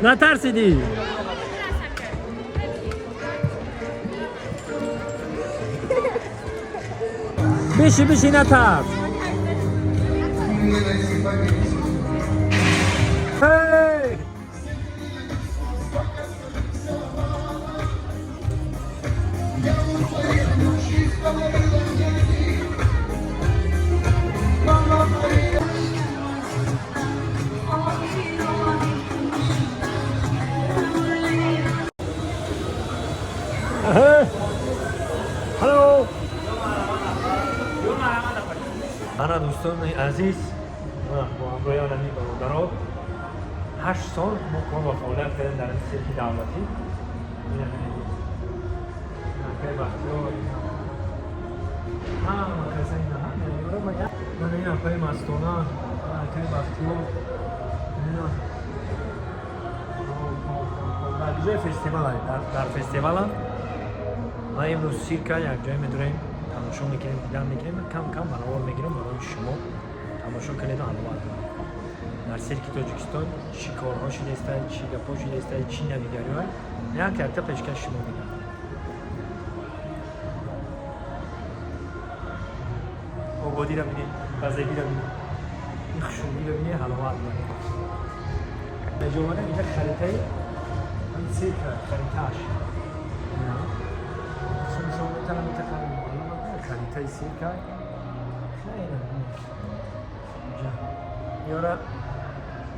Натарсидӣ? Биши, биши, натарс. Hey! Hello. Ана, дӯстони азиз, бо ҳамроҳи ҳамин бародаро 8 сол мо кор ва фаъолият кардем дар ин сирки давлатӣ. Ина бинед. Акай Бахтиёр, ҳама каса ина, ҳама ёра ма мана ин акаи Мастона, акаи Бахтиёр, ина дар ҷои фестивал, дар фестивалам. Ма имрӯз сирка якҷоя медурем, тамошо мекунем, дидан мекунем, кам кам баровар мегирам барои шумо. Тамошо кунеду ҳаловат кунед. Дар сирки Тоҷикистон чӣ корҳо шудааста, чӣ гапҳо шудааста, чӣ навигариҳо, як якта пешкаш шумо мегардам. Ободиро бинед, базагиро бинед, ин хушрӯгиро бинед, ҳаловат доред. Инҷо омадем, инҷа харитаи ин сирка, харитааш. Харитаи сирка хеле ёра.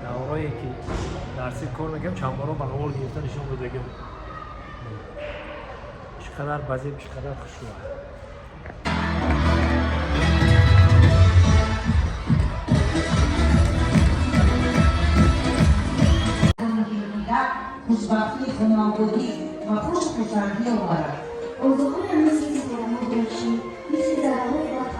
Даврое ки дар сирк кор мекардем, чанд боро ба навор гирифта нишон додагим. Чӣ қадар базеб, чӣ қадар хушрӯ. Хушбахтӣ, хонаободӣ ва хушу хушрангӣ оварад. Орзуҳоям мисли ситораҳо бошӣ, мисли зарраҳои барф.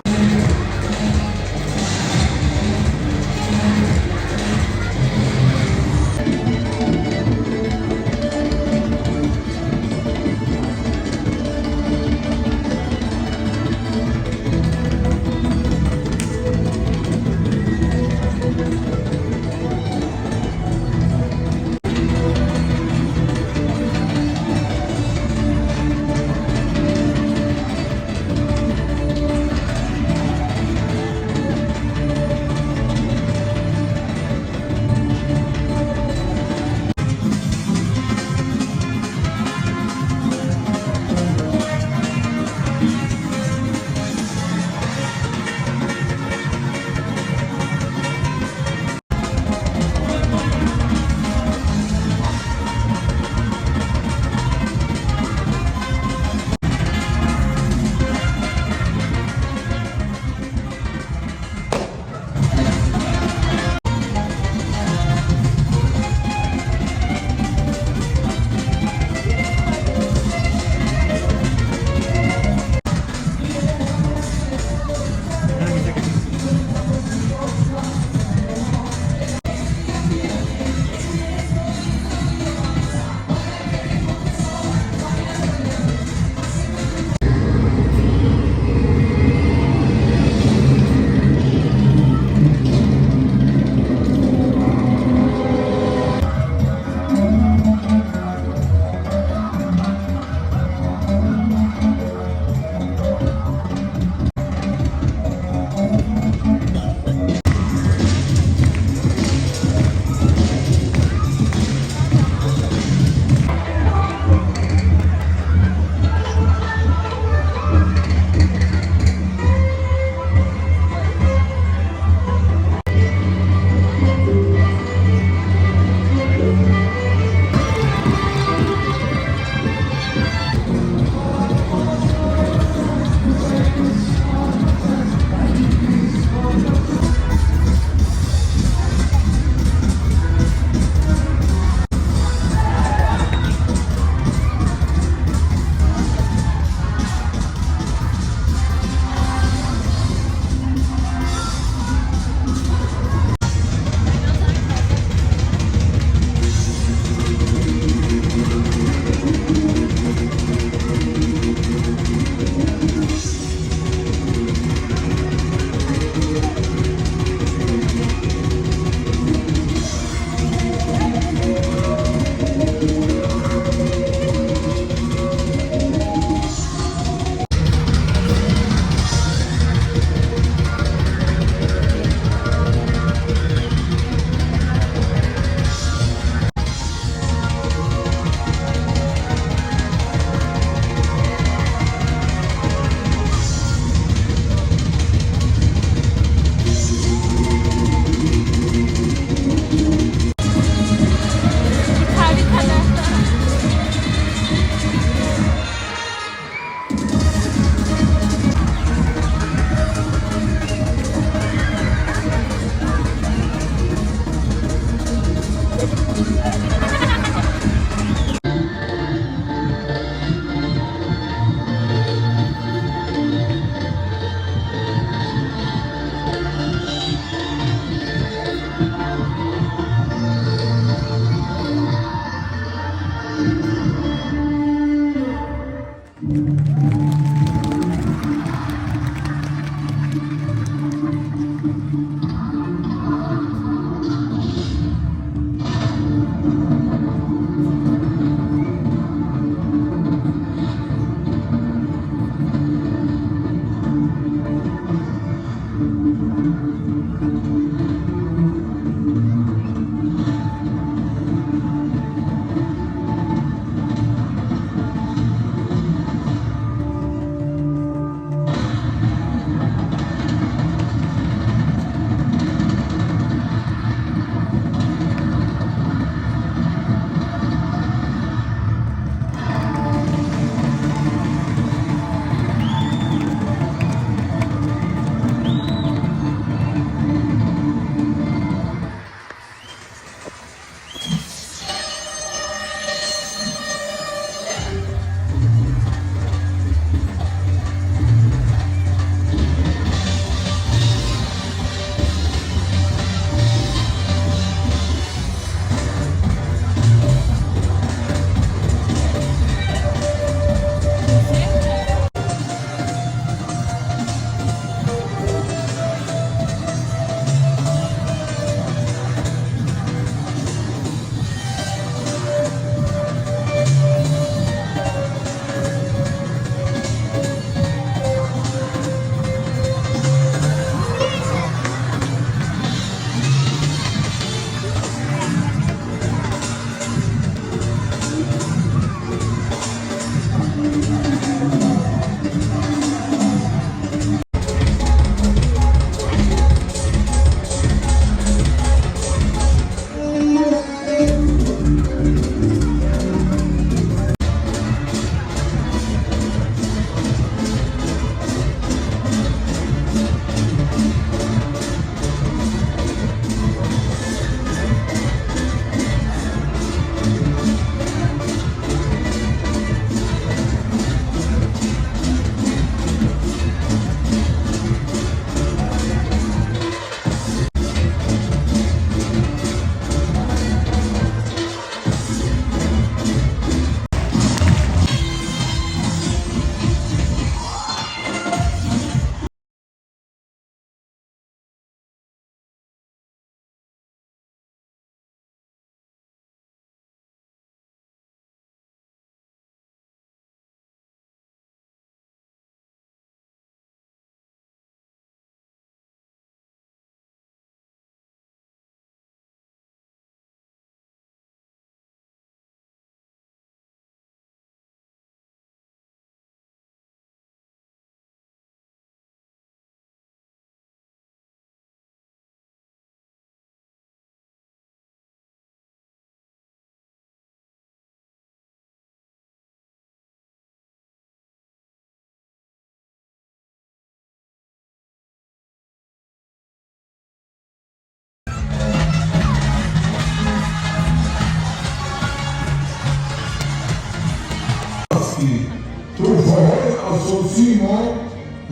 Асосии мо,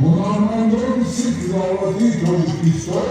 ҳунармандони Сирки давлатии Тоҷикистон.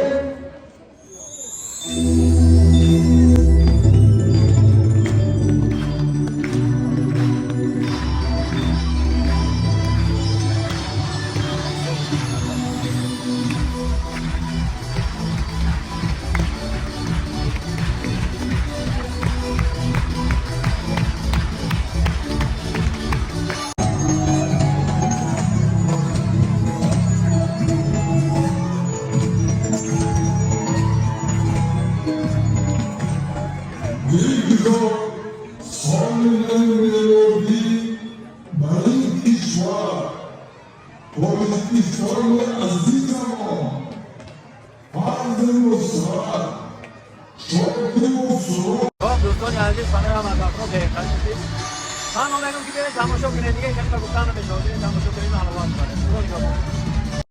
Бигзор соли нави мелодӣ ба ин кишвар, Тоҷикистони азизамон, фарзи нусрат, шодиву сурур. Хоб, дӯстони азиз, барои ҳам аз беҳтарин чиз танҳо мегӯм, ки биёед, тамошо кунед. Дига калима гуфтан намешавад. Биёед, тамошо кунед, ҳаловат баред. Худо нигоҳбон.